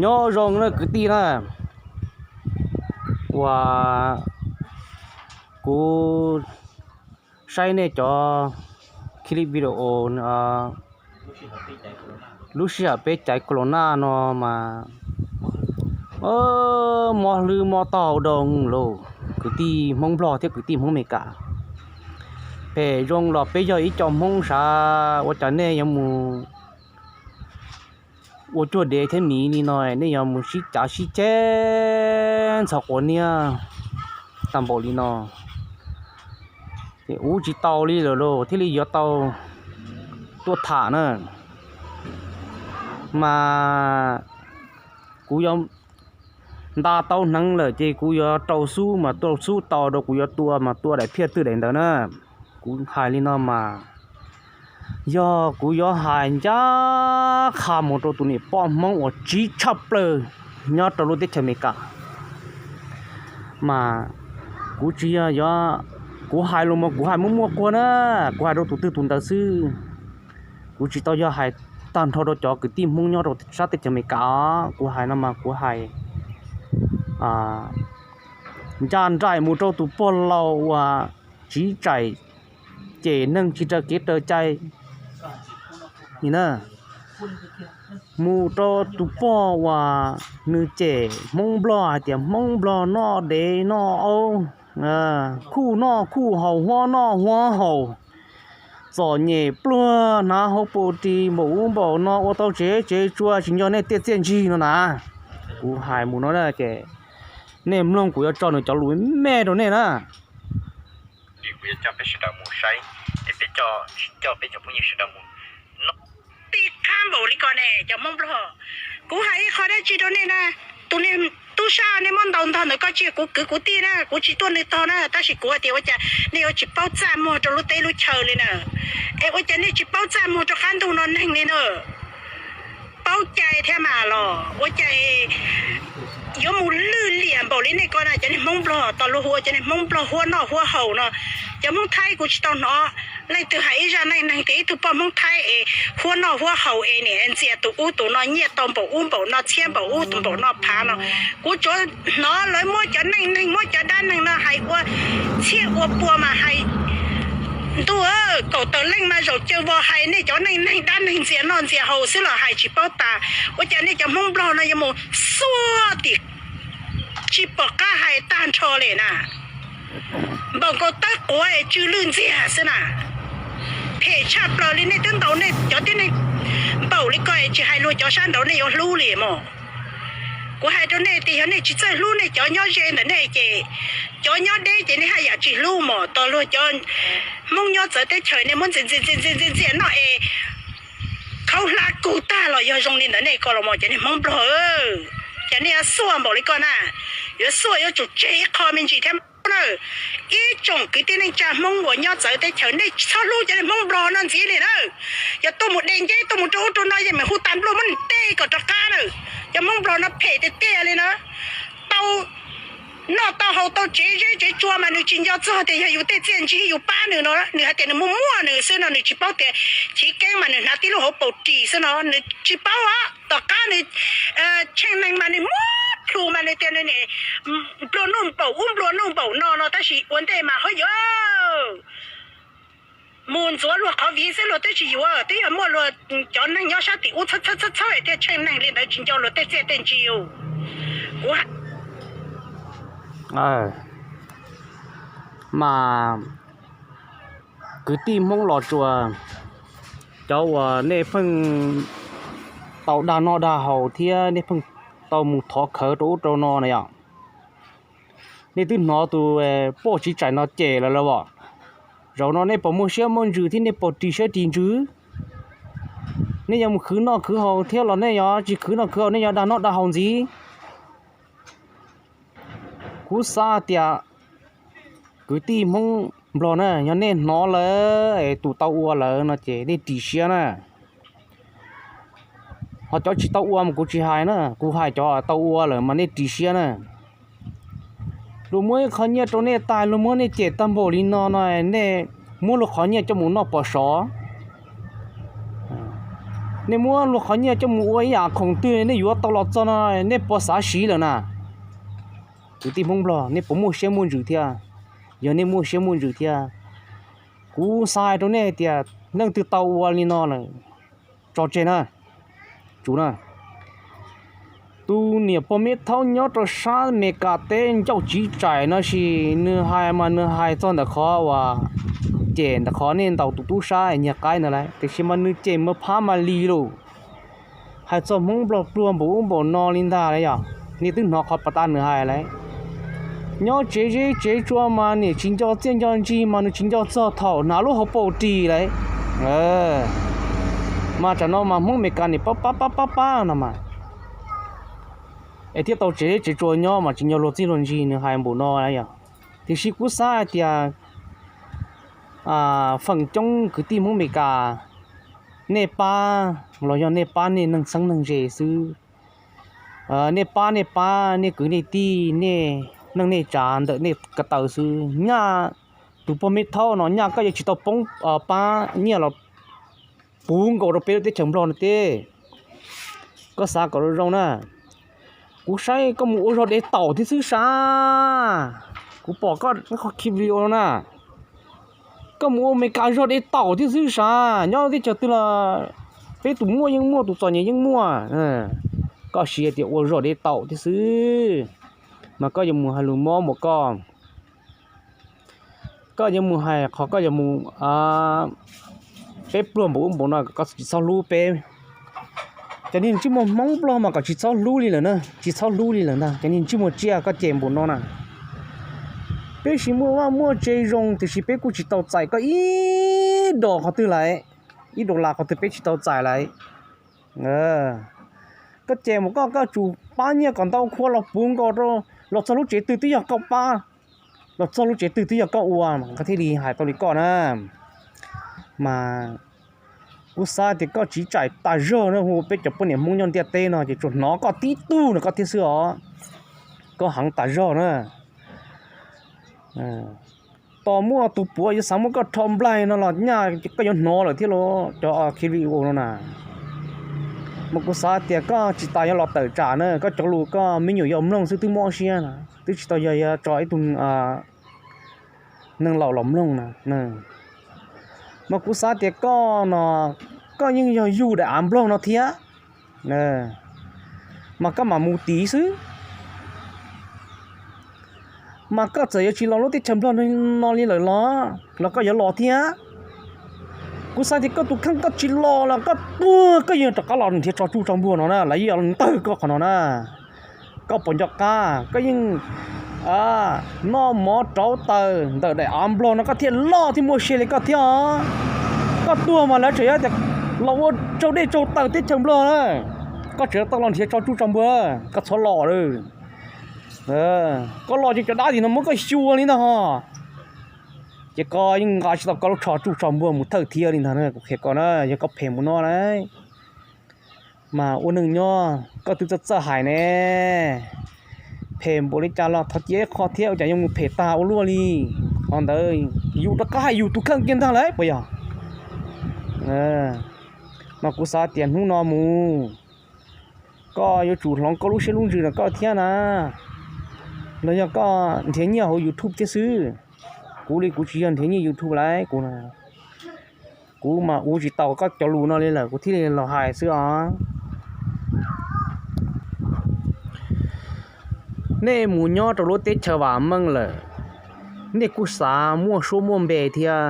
Nyob zoo na kwv tij na, uas kuv saib nej cov clip video lub sij hawm peb caiv corona no mas mob hlwb mob taub hau rau lauj, kwv tij Hmoob Nplog thiab kwv tij Hmoob Amelikas. Phem zoo los peb yog ib co Hmoob sav, ua cas nej yuav mus ua cuag dev thiab miv li no, nej yuav mus sib cav sib ceg ntxhov quav niab tag npaum li no. Ces ua tsis tau li lawm lauj, thiaj li yuav tau tuaj tham na. Mas kuv yuav nta tau hneev lawm ces kuv yuav rau xub mas rau xub tau rau, kuv yuav tua mas tua daim phiaj twg daim ntawd na. Kuv hais li no mas yog kuv yuav hais ncaj qha mus rau tus niam poj Hmoob uas tsiv tshaj plaws nyob rau lub teb chaws Amelikas, mas kuv tsis yog, kuv hais los mas kuv hais muaj muaj quag na, kuv hais rau tus twg tus ntawd xwb. Kuv tsis tau yog hais tag nrho rau cov kwv tij Hmoob nyob rau sab teb chaws Amelikas os, kuv hais no mas kuv hais ncaj nraim mus rau tus pog laus uas tsiv tsaim cem neeg tsis raws kev raws cai na, mus rau tus pog uas nws cem Hmoob Nplog hais tias Hmoob Nplog noj dev noj aub, khuj noj khuj haus, huab noj huab haus, txom nyem pluag, hnav hauv paus ris npaum ub npaum no, ua tau tsev tsev tsua, tsis nco nej tej txiaj ntsig no na. Kuv hais mus no ces nej mloog kuv yuav tso nws cov lus me rau nej na. Kuv yuav coj peb sawv daws mus saib, es peb coj peb cov phooj ywg sawv daws mus noj. Tib qab npaum li ko ne cov Hmoob Nplog, kuv hais ib qho dab tsi rau nej na. Tus niag tub sab nej muab ntaus ntog ntawm ko tsis yog kuv kwv kuv tij na, kuv tsis tuaj nws tog na, tab sis kuv hais tias ua cas nej yuav tsis paub txaj muag rau lub teb lub chaw li na. Es ua cas nej tsis paub txaj muag rau qab ntuj no neeg li na? Paub cai thiab mas los ua cas yuav mus lwj liam npaum li nej ko na. Cov niag Hmoob Nplog, tos luag hu ua cov niag Hmoob Nplog huab noj huab haus no. Cov Hmoob Thaib kuv tsis tau hnov leej twg hais ib zaj neej neeg tias ib tug poj Hmoob Thaib es huab noj huab haus es niam ntxias tus ub tus no, nyiaj tau npaum ub npaum no, txhiab npaum ub npaum no phav no. Kuv tsuas hnov lawv muab cov neej neeg, muab cov dab neeg no hais ua txhiab ua pua mas hais ntuj, kaum tawm leej mas zaum caw vos hais nej cov neej neeg dab neeg ntxias noj ntxias haus xwb los hais tsis paub tas. Ua cas nej cov Hmoob Nplog no yuav mus xuaj tim tsis pom qab hais tag nrho li na? Npaum nkaus tawb quav es tsw lwj ntxiag xwb na. Phem tshaj plaws li, nej twb ntaus nej cov tib neeg npaum li ko es tsis hais luag cov sab nraud nej yuav hlub li mos? Kuv hais rau nej tias yog nej tsis txawj hlub nej cov nyob ze ntawm nej ces cov nyob deb ces nej haj yam tsis hlub mos. Tos luag cov Hmoob nyob txawv teb chaws nej muab ntxias ntxias ntxias ntxias ntxias noj es khaub hlab kug tag los yog zoo li ntawm nej ko los mas cov niag Hmoob Nplog, cas nej yuav xuaj npaum li ko na? Yuav xuaj yuav tsum tseg ib qho me ntsis thiab na. Ib tsoom kwv tij neej tsa Hmoob uas nyob txawv teb chaws, nej txhob hlub cov niag Hmoob Nplog no ntxiv li na. Yog tuaj mus de nceb tuaj mus rau ub rau no yeej meem hu tas nplua muab nws tej kom rov qab na. Cov Hmoob Nplog no phem tiag tiag li na. Tau noj tau haus tau tsev zeb tsev tsua mas nws tsis nco txog tias yog yus tej txiaj ntsig yus pab nws no, nws hais tias nws muaj muaj nws xwb no, nws tsis paub tias chiv keeb mas nws hnav tib lub hauv paus ris xwb no, nws tsis paub os. Tom qab nws tsheej neeg mas nws muab plhu mas nws tias nws nplua nuj npaum ub nplua nuj npaum no no, tab sis ua ntej mas ho yuav mus ntxuav luag qhov viv xwb, luag twb tsis yuav, twb yog muaj luag cov neeg nyob sab tim ub txhawb txhawb txhawb thiaj tsheej neeg li ntawd, tsis nco luag tej txiaj tej ntsig. Kuv mas kwv tij Hmoob Los Tsuas, cov uas nej pheej tau dag noj dag haus thiab nej pheej tau mus thov khawv rau ub rau no na yom, nej twb hnov tus poj tsiv tsaim no cem lawm los as? Zaum no nej puas muaj siab muaj ntsws thiab nej puas ris siab ris ntsws? Nej yuav mus khwv noj khwv haus thiab los nej yuav tsis khwv noj khwv haus, nej yuav dag noj dag haus ntxiv? Kuv xav tias kwv tij Hmoob Nplog na, yog nej hnov lawm es tus tau ua lawm no ces nej ris siab na. Ho cov tsis tau ua mas kuv tsis hais na, kuv hais cov tau ua lawm mas nej ris siab na. Luag muab ib qho nyiaj rau nej tag, luag muab nej cem tag npaum li no no, nej muab luag qhov nyiaj coj mus noj pos sov. Nej muab luag qhov nyiaj coj mus ua ib yam khoom twg nej yuav tau los txog no, nej puas xav siv lawm na? Kwv tij Hmoob Nplog, nej puas muaj siab muaj ntsws thiab? Yog nej muaj siab muaj ntsws thiab, kuv xav hais rau nej hais tias leej twg tau ua li no lawm, tso tseg na. Tsum na, tus niam pog me thaub nyob rau sab Meskas teb ncauj tsiv tsaim no sis nws hais mas nws hais txog ntawm qhov uas cem ntawm qhov nej ntaus tus tub sab nyiag qaib ntawd lawm, tiam sis mas nws cem mas phab mas li lawm. Hais txog Hmoob Nplog pluag npaum ub npaum no li ntag lawm yog nej twb hnov qhov pas tas nws hais lawm. Nyob tsev zeb tsev tsua mas niam tsis nco txiaj nco ntsig mas nws tsis nco txog thaum hnav lub hauv paus ris lawm. Mas tsam no mas Hmoob Meskas niam pab pab pab pab pab no mas, es thiaj tau tsev zeb tsev tsua nyob mas tsis nco luag txiaj luag ntsig nws hais npaum no yog. Tiam sis kuv xav hais tias feem coob kwv tij Hmoob Meskas, nej pab los yog nej pab nej neeg txheeb neeg ze xwb. Nej pab nej pab nej kwv nej tij nej neej nej tsav ntawm nej ko taw xwb. Nyaj tus pog me thaub no nyaj koj yuav tsis tau poob pab nyiaj los puv nkaus rau peb lub teb chaws Nplog no teb. Koj xav kom zoo zoo na. Kuv saib koj mus ua zog dev taum thiab xwb sav. Kuv pom koj qhov ki video no na, koj mus ua Meskas zog dev taum thiab xwb sav. Nyob teb chaws twg los peb tus muaj yeej muaj, tus txom nyem yeej muaj. Koj siv tias ua zog dev taum thiab xwb, mas koj yuav mus hais lus mob npaum koj, koj yuav mus hais qhov koj yuav mus, peb pluag npaum ub npaum no koj tsis txhob hlub peb. Cov niag ntsej muag Hmoob Nplog mas kom tsis txhob hlub li lawm na, tsis txhob hlub li lawm ntag. Cov niag ntsej muag tsiaj koj cem npaum no na, peb tsis muaj vaj muaj tse zoo tiam sis peb kuj tsis tau txais koj ib dos qhov twg lawm, ib dos las qhov twg peb tsis tau txais lawm. Koj cem mus koj, koj tsum pab nyiaj kom ntau qhua los puv nkaus rau, los txog lub tsev twg twb yog koj pab, los txog lub tsev twg twb yog koj ua, koj thiaj li hais tau li koj na. Mas kuv xav tias koj tsiv tsaim tas zog na, hu peb cov poj niam Hmoob nyob ntiaj teb no ces tsuas hnov koj tib tug no koj thiab xwb os. Koj heev tas zog na. Tos muaj tus puav yuav xav muab koj rho nplaig no los nyaj koj yuav hnov lawm thiab los cov ki video no na. Mas kuv xav tias koj tsis tas yuav los tawm tsam na, koj cov lus koj me nyuam yaus mloog xwb twb mob siab na, twb tsis tau yog yuav tso ib tug neeg laus los mloog na. Mas kuv xav tias koj no, koj yeej yog yug daim av nploog no thiab, mas koj mam mus tid xwb. Mas koj txawm yuav tsis los lub teb chaws Nplog no li lawm los, los koj yuav los thiab. Kuv xav tias koj tus kheej koj tsis los los koj tuag koj yeej rov qab los nrhiav tso tsuj tso npuag no na, lawv yeej yuav ntawg koj qhov no na. Koj puas nco qab koj yeej noj mov rauv taws ntawm daim av nplog no koj thiaj loj thiab muaj sia li koj thiab os. Koj tuag mas lawv tseem yuav tias los ua tsaug dej tsaug taws teb chaws nplog na. Koj tseem tau los nrhiav tso tsuj tso npuag, koj txhob los lawm. Koj los ces cov dab tim no muab koj xyuas li ntag ho. Ces koj yeej nqa tsis tau koj lub tsho tsuj tsho npuag mus thawj thiab li ntag na, kuv qhia koj na, yog koj phem mus no na. Mas ua neeg nyob koj twb txawj txawj hais ne. Phem npaum li cas los thov cia ib qho thiab, ua cas yuav mus phem tag ua luaj li. Qhov ntawd yus rov qab hais yus tus kheej kiag ntag lauj puas yog? Mas kuv xav tias hnub no mus koj yuav tsum hloov koj lub siab lub ntsws rau koj thiab na. Los yog koj nrhiav nyiaj hauv YouTube thiab xwb. Kuv li kuv tsis yog nrhiav nyiaj YouTube lauj, kuv, kuv mas ua tsis tau koj cov lus no li lawm kuv thiaj li los hais xwb os. Nej mus nyob rau lub teb chaws vam meej lawm, nej kuj xav muaj suab muaj npe thiab.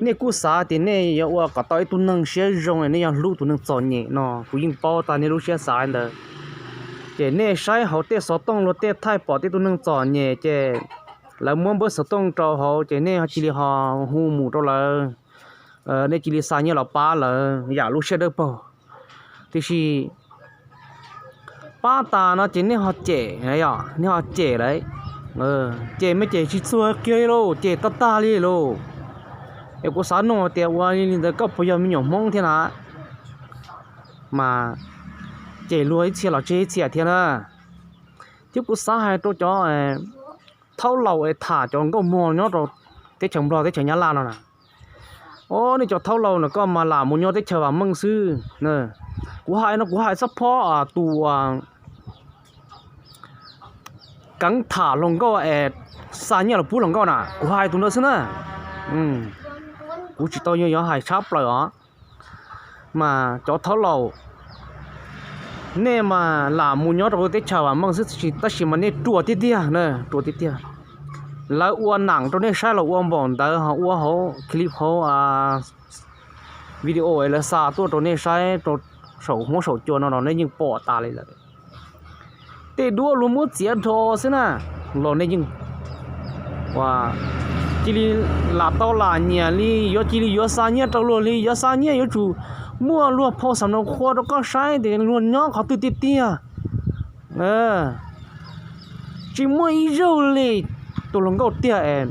Nej kuj xav tias nej yuav ua kom tau ib tug neeg siab zoo, nej yuav hlub tus neeg txom nyem no, kuv yeej paub tag nej lub siab xav ntawd. Ces nej saib hauv tej xov tooj luag tej thaij pom tej tug neeg txom nyem ces lawv muab npawb xov tooj rau hauv ces nej cia li ho hu mus rau lawv, nej cia li xa nyiaj los pab lawv yam lub siab dawb paug. Tiam sis pab tas no ces nej ho cem, nej ho cem lawm. Cem mas cem tsis txuag kiag li lauj, cem tag tag li lauj. Es kuv xav nug tias ua li ntawd koj puas yog me nyuam Hmoob thiab na? Mas cem luag ib txhia los tseg ib txhia thiab na. Thiab kuv xav hais rau cov thaub laus es tham cov nkauj mog nyob rau teb chaws Nplog teb chaws Nyab Laj no na, Os, nej cov thaub laus no koj mas lam mus nyob teb chaws vam meej xwb. Kuv hais no kuv hais xab phob tus keev tham hluas nkauj es xa nyiaj los pub hluas nkauj na, kuv hais tus ntawd xwb na. Kuv tsis tau yuav hais tshab plaws os. Mas cov thaub laus, nej mas lam mus nyob rau teb chaws vam meej xwb, tab sis mas nej ruam tiag tiag na, ruam tiag tiag. Lawv ua nam rau nej saib los ua npaum ntawd, ho ua hauv clip hauv video es lawv xa tuaj rau nej saib rau saum huab saum cua no los nej yeej pom tas li lawm. Tej duab luag muab txiav dhos xwb na, los nej yeej ua cia li lam tau lam nyiam li, yuav cia li yuav xa nyiaj rau luag li, yuav xa nyiaj yuav tsum muaj luag phau xam no qhua rau koj saib tias luag nyob qhov twg tiag tiag. Tsis muaj ib zaug li, tus hluas nkauj tiag es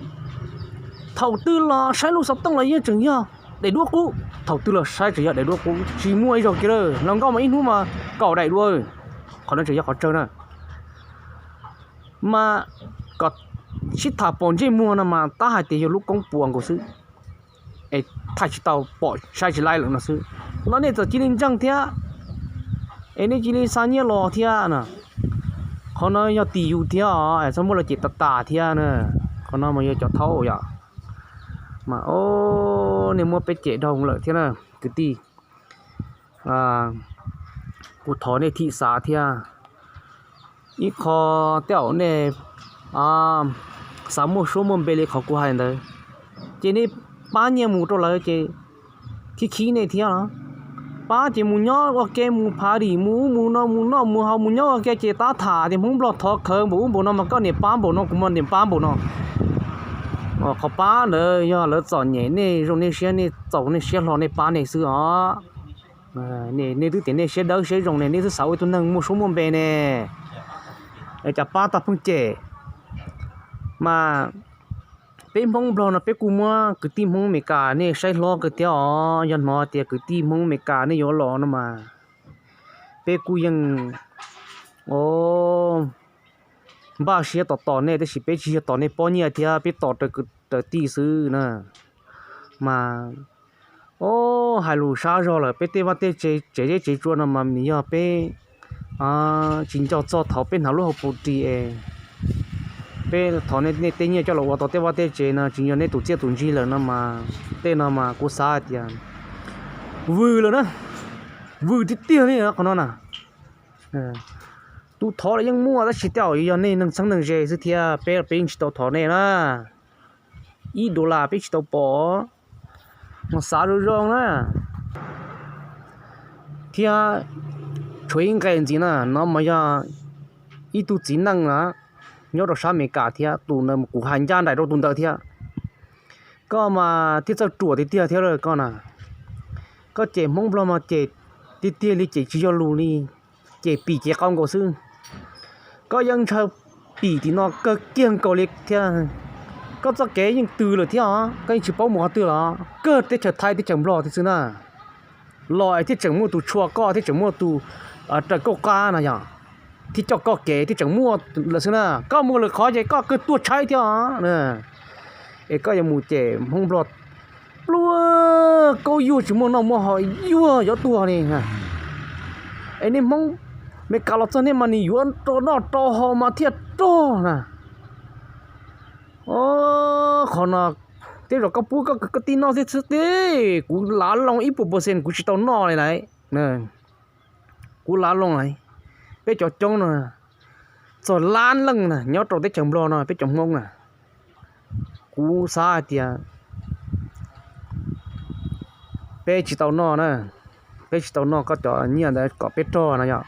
thaum twg los saib lub xov tooj los yeej tseem yog daim duab qub, thaum twg los saib tseem yog daim duab qub, tsis muaj ib zaug kiag li. Hluas nkauj mas ib hnub mas kaum daim duab, qhov no tseem yog qhov tsawg na. Mas kom sib tham pom ntsej muag no mas tab hais tias yog lub koob puas nkaus xwb, es thaij tsis tau pom saib tsis laib lawm no xwb. No nej txawm cia li ntseeg thiab, es nej cia li xa nyiaj los thiab na. Qhov no yog tim yus thiab os, txhob muab los cem tas tas thiab na. Qhov no mas yog cov thaub yom. Mas nej muab peb cem dhau lawm thiab na kwv tij. Kuv thov nej thim xav thiab. Ib qho tej zaum nej xav muaj suab muaj npe li qhov kuv hais ntawd, ces nej pab nyiaj mus rau lawv ces khib khib nej thiab los. Pab ces mus nyob ua ke, mus phav dim, mus ub mus no, mus noj mus haus, mus nyob ua ke ces tab tham tias Hmoob Nplog thov khawv npaum ub npaum no mas koj niam pab npaum no, kuv mas niam pab npaum no. Qhov pab ntawd yog lawv txom nyem nej, zoo nej siab, nej txaus nej siab hlo nej pab nej xwb os. Nej twb tias nej siab dawb siab zoo ne, nej twb xav ua ib tug neeg muaj suab muaj npe ne, cas pab tau pheej cem. Mas peb Hmoob Nplog no peb kuj muab kwv tij Hmoob Amelikas nej saib hlob kawg thiab os. Yog hnov tias kwv tij Hmoob Amelikas nej yuav los no mas peb kuj yeej npaj siab tos tos nej, tab sis peb tsis yog tos nej pob nyiaj thiab, peb tos raws kwv raws tij xwb na. Mas o, hais lus sab zog lawm, peb tej vaj tej tsev, tsev zeb tsev tsua no mas nws yog peb tsis nco txog thaum peb hnav lub hauv paus ris es peb thov nej tej nyiaj coj los ua tau tej vaj tej tsev no, tsis yog nej tus txiaj tus ntsig lawm no mas tej no mas kuv xav hais tias vwm lawm na, vwm tiag tiag li qhov no na. Tus thov los yeej muaj, tab sis tej zaum yog nej neeg txheeb neeg ze xwb thiab, peb peb yeej tsis tau thov nej na. Ib dollar peb tsis tau pom, no xav zoo zoo na. Thiab tshuav ib nqe ntxiv na, no mas yog ib tug txiv neej na, nyob rau sab Amelikas thiab, tus ntawd kuv hais ncaj nraim rau tus ntawd thiab. Koj mas thiaj txawj ruam tiag tiag thiab koj na. Koj cem Hmoob Nplog mas cem tiag tiag li, cem tsis yog lus li, cem pim cev qau nkaus xwb. Koj yeej ntshaw pim tim no kawg kiag nkaus li thiab. Koj txoj kev yeej tws lawm thiab os, koj yeej tsis paub mus qhov twg los kawg teb chaws Thaib teb chaws Nplog thiab xwb na. Los es thiaj tseem muaj tus tshua koj, thiaj tseem muaj tus raws koj qab no yog, thiaj coj koj kev thiaj tseem muaj lawm xwb na. Koj mus lwm qhov ces koj kawg tuag tshaib thiab os. Es koj yuav mus cem Hmoob Nplog pluag, kaub yuag tsis muaj noj muaj haus, yuag yuav tuag li. Es nej Hmoob Amelikas los txog nej mas nws yuav rau noj rau haus mas thiaj rog na. Qhov no tej zaum koj pub koj kwv koj tij noj xwb xwb tib, kuv lav loo ib puas percent kuv tsis tau noj li lauj. Kuv lav loo lauj, peb cov coob no txog lab leej na nyob rau teb chaws Nplog no peb cov Hmoob na. Kuv xav hais tias peb tsis tau noj na, peb tsis tau noj koj cov nyiaj ntawd kom peb rog no yom.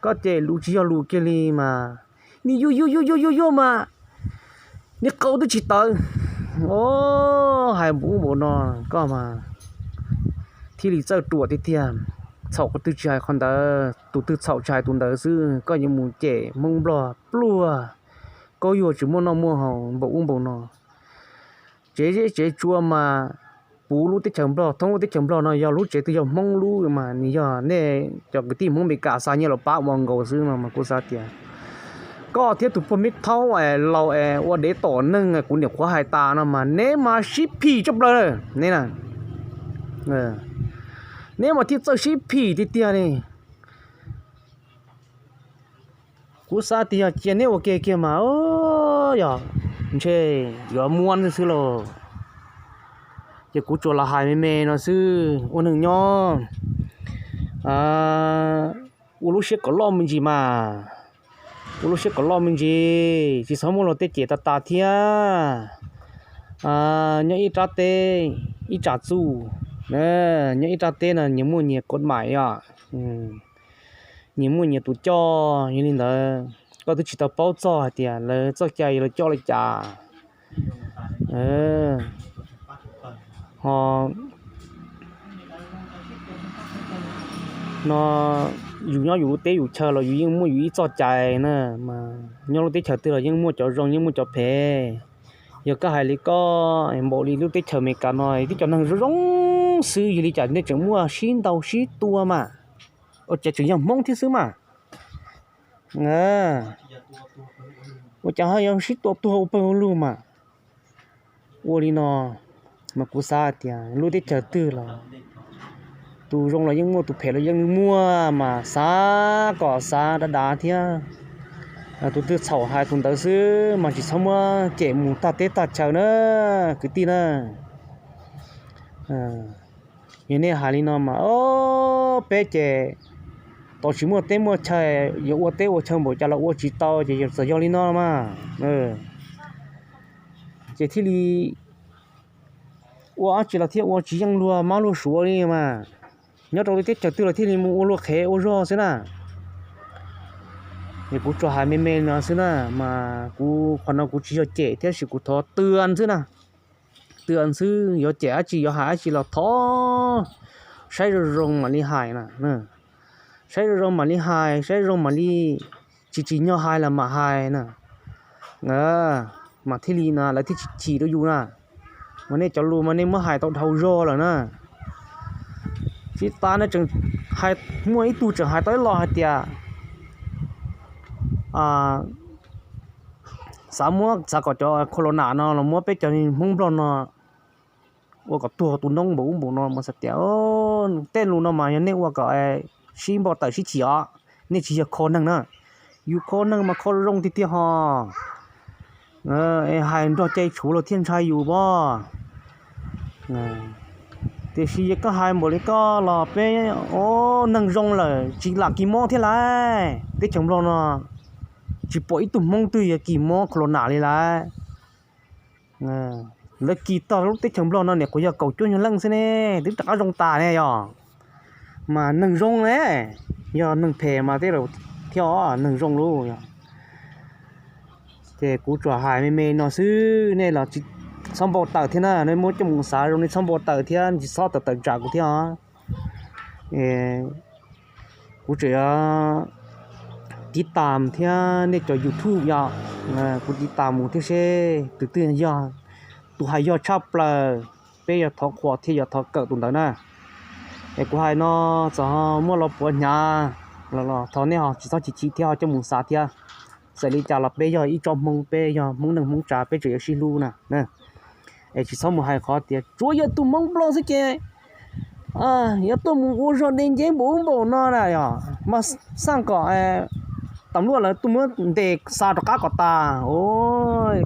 Koj cem lus tsis yog lus kiag li mas, nws yuag yuag yuag yuag yuag yuag mas nws qau twb tsis tawv. O, hais npaum ub npaum no koj mas thiaj li txawj ruam tiag tiag. Txhaum qhov twg tsis hais qhov ntawd, tus twg txhaum tsis hais tus ntawd xwb, koj yuav mus cem Hmoob Nplog pluag, kaub yuag tsis muaj noj muaj haus npaum ub npaum no. Tsev zeb tsev tsua mas puv lub teb chaws Nplog, thoob lub teb chaws Nplog no yog lub tsev twg yog Hmoob lub mas nws yog nej cov kwv tij Hmoob Amelikas xa nyiaj los pab ua nkaus xwb no mas kuv xav tias koj thiab tus pog me thaub laus es ua dev tom neeg kuv niam qhuav hais tas no mas neb mas sib phim tshaj plaws ne na. Neb mas thiaj txawj sib phim tiag tiag li. Kuv xav tias yog cia neb ua ke kiag mas yog ntshe yuav muab xwb lauj. Ces kuv tsuas los hais me me no xwb, ua neeg nyob ua lub siab kom loj me ntsis mas, ua lub siab kom loj me ntsis, tsis txhob muab luag tej cem tas tas thiab. Nyob ib rab teb ib tsam txuj, nyob ib rab teb no nyias muaj nyias kod mais os, nyias muaj nyias tus coj. Yog li ntawd koj twb tsis tau paub txog hais tias lawv txoj cai lawv coj li cas. Ho no yus nyob yus lub teb yus chaw los yus yeej muaj yus ib txoj cai na, mas nyob lub teb chaws twg los yeej muaj cov zoo yeej muaj cov phem. Yog koj hais li koj npaum li lub teb chaws Amelikas no tib cov neeg zoo zoo xwb, yog li cas nej tseem muaj sib ntaus sib tua mas, ua cas tseem yog Hmoob thiab xwb mas, ua cas ho yog sib tua tuag ua pawg ua lug mas. Ua li no mas kuv xav tias lub teb chaws twg los tus zoo los yeej muaj, tus phem los yeej muaj, mas xav kom xav dav dav thiab. Tus twg txhaum hais tus ntawd xwb mas tsis txhob muab cem mus tag teb tag chaw na, kwv tij na. Yog nej hais li no mas peb ces tau tsis muaj teb muaj chaw, yuav ua teb ua chaw npaum cas los ua tsis tau, ces txawm yog li no mas. Ces thiaj li ua dab tsi los thiaj ua tsis yeej luag mab luag suav li mas. Nyob rau lub teb chaws twg los thiaj li mus ua luag qhev ua zog xwb na. Es kuv tsuas hais me me no xwb na, mas kuv qhov no kuv tsis yog cem thiab, sis kuv thov twv xwb na. Twv xwb, yuav cem dab tsi yuav hais dab tsi los thov saib zoo zoo mam li hais na. Saib zoo zoo mam li hais, saib zoo mam li, tsis tsim nyog hais los mam hais na. Mas thiaj li no lawv thiaj tsis chim rau yus na. Mas nej cov lus mas nej muab hais tau dhau zog lawm na. Tsis tas no tseem hais, muaj ib tug tseem hais tau ib los hais tias xav muab, xav kom cov corona no los muab peb cov Hmoob Nplog no ua kom tuag tu noob npaum ub npaum no mas xav tias tej lus no mas yog nej ua kom sib npau taws sib chim os, nej tsis yog kho neeg na. Yus kho neeg mas kho zoo tiag tiag ho. Es hais nrog cai tshuav los thiaj ntshai yus pob. Tiam sis yog koj hais npaum li koj los peb neeg zoo lawm tsis lam kis mob thiab lauj. Teb chaws Nplog no tsis pom ib tug Hmoob twg yuav kis mob corona li lauj. Lawv kis tog lub teb chaws Nplog no niam qhuav yog kaum cuaj nyuag leej xwb ne, twb rov qab zoo tas ne yog. Mas neeg zoo ne, yog neeg phem mas tej zaum thiab os, neeg zoo lauj yog. Ces kuv tsuas hais me me no xwb, nej los tsis txhob npau taws thiab na, nej muab coj mus xav zoo nej txhob npau taws thiab tsis txhob tawm tawm tsam kuv thiab os. Kuv tseem yuav tiv tam thiab nej cov YouTube yog, kuv tiv tam mus thiab seb tus twg yog tus hais yog tshaj plaws, peb yog thov qhuas thiab yog thov kawm tus ntawd na. Es kuv hais no txawm ho muaj los puav hnyav los thov nej ho tsis txhob chim chim thiab ho coj mus xav thiab. Txawm li cas los peb yog ib tsob Hmoob, peb yog Hmoob neej Hmoob tsav peb tseem yuav sib hlub na. Es tsis txhob mus hais qhov tias tsuav yog tus Hmoob Nplog xwb ces yuav tuaj mus ua zog dej nceb npaum ub npaum no na yog mas xaj kom tam luaj lawv tuaj muab ntes xa rov qab kom tas.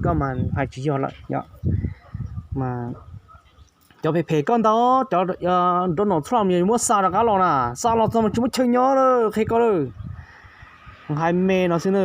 Koj mas hais tsis yog lawm. Cov phem phem koj ntag, cov Donald Trump muab xa rov qab los na, xa los txog mas tsis muaj chaw nyob lawm qhia koj lawm. Hais me no xwb na.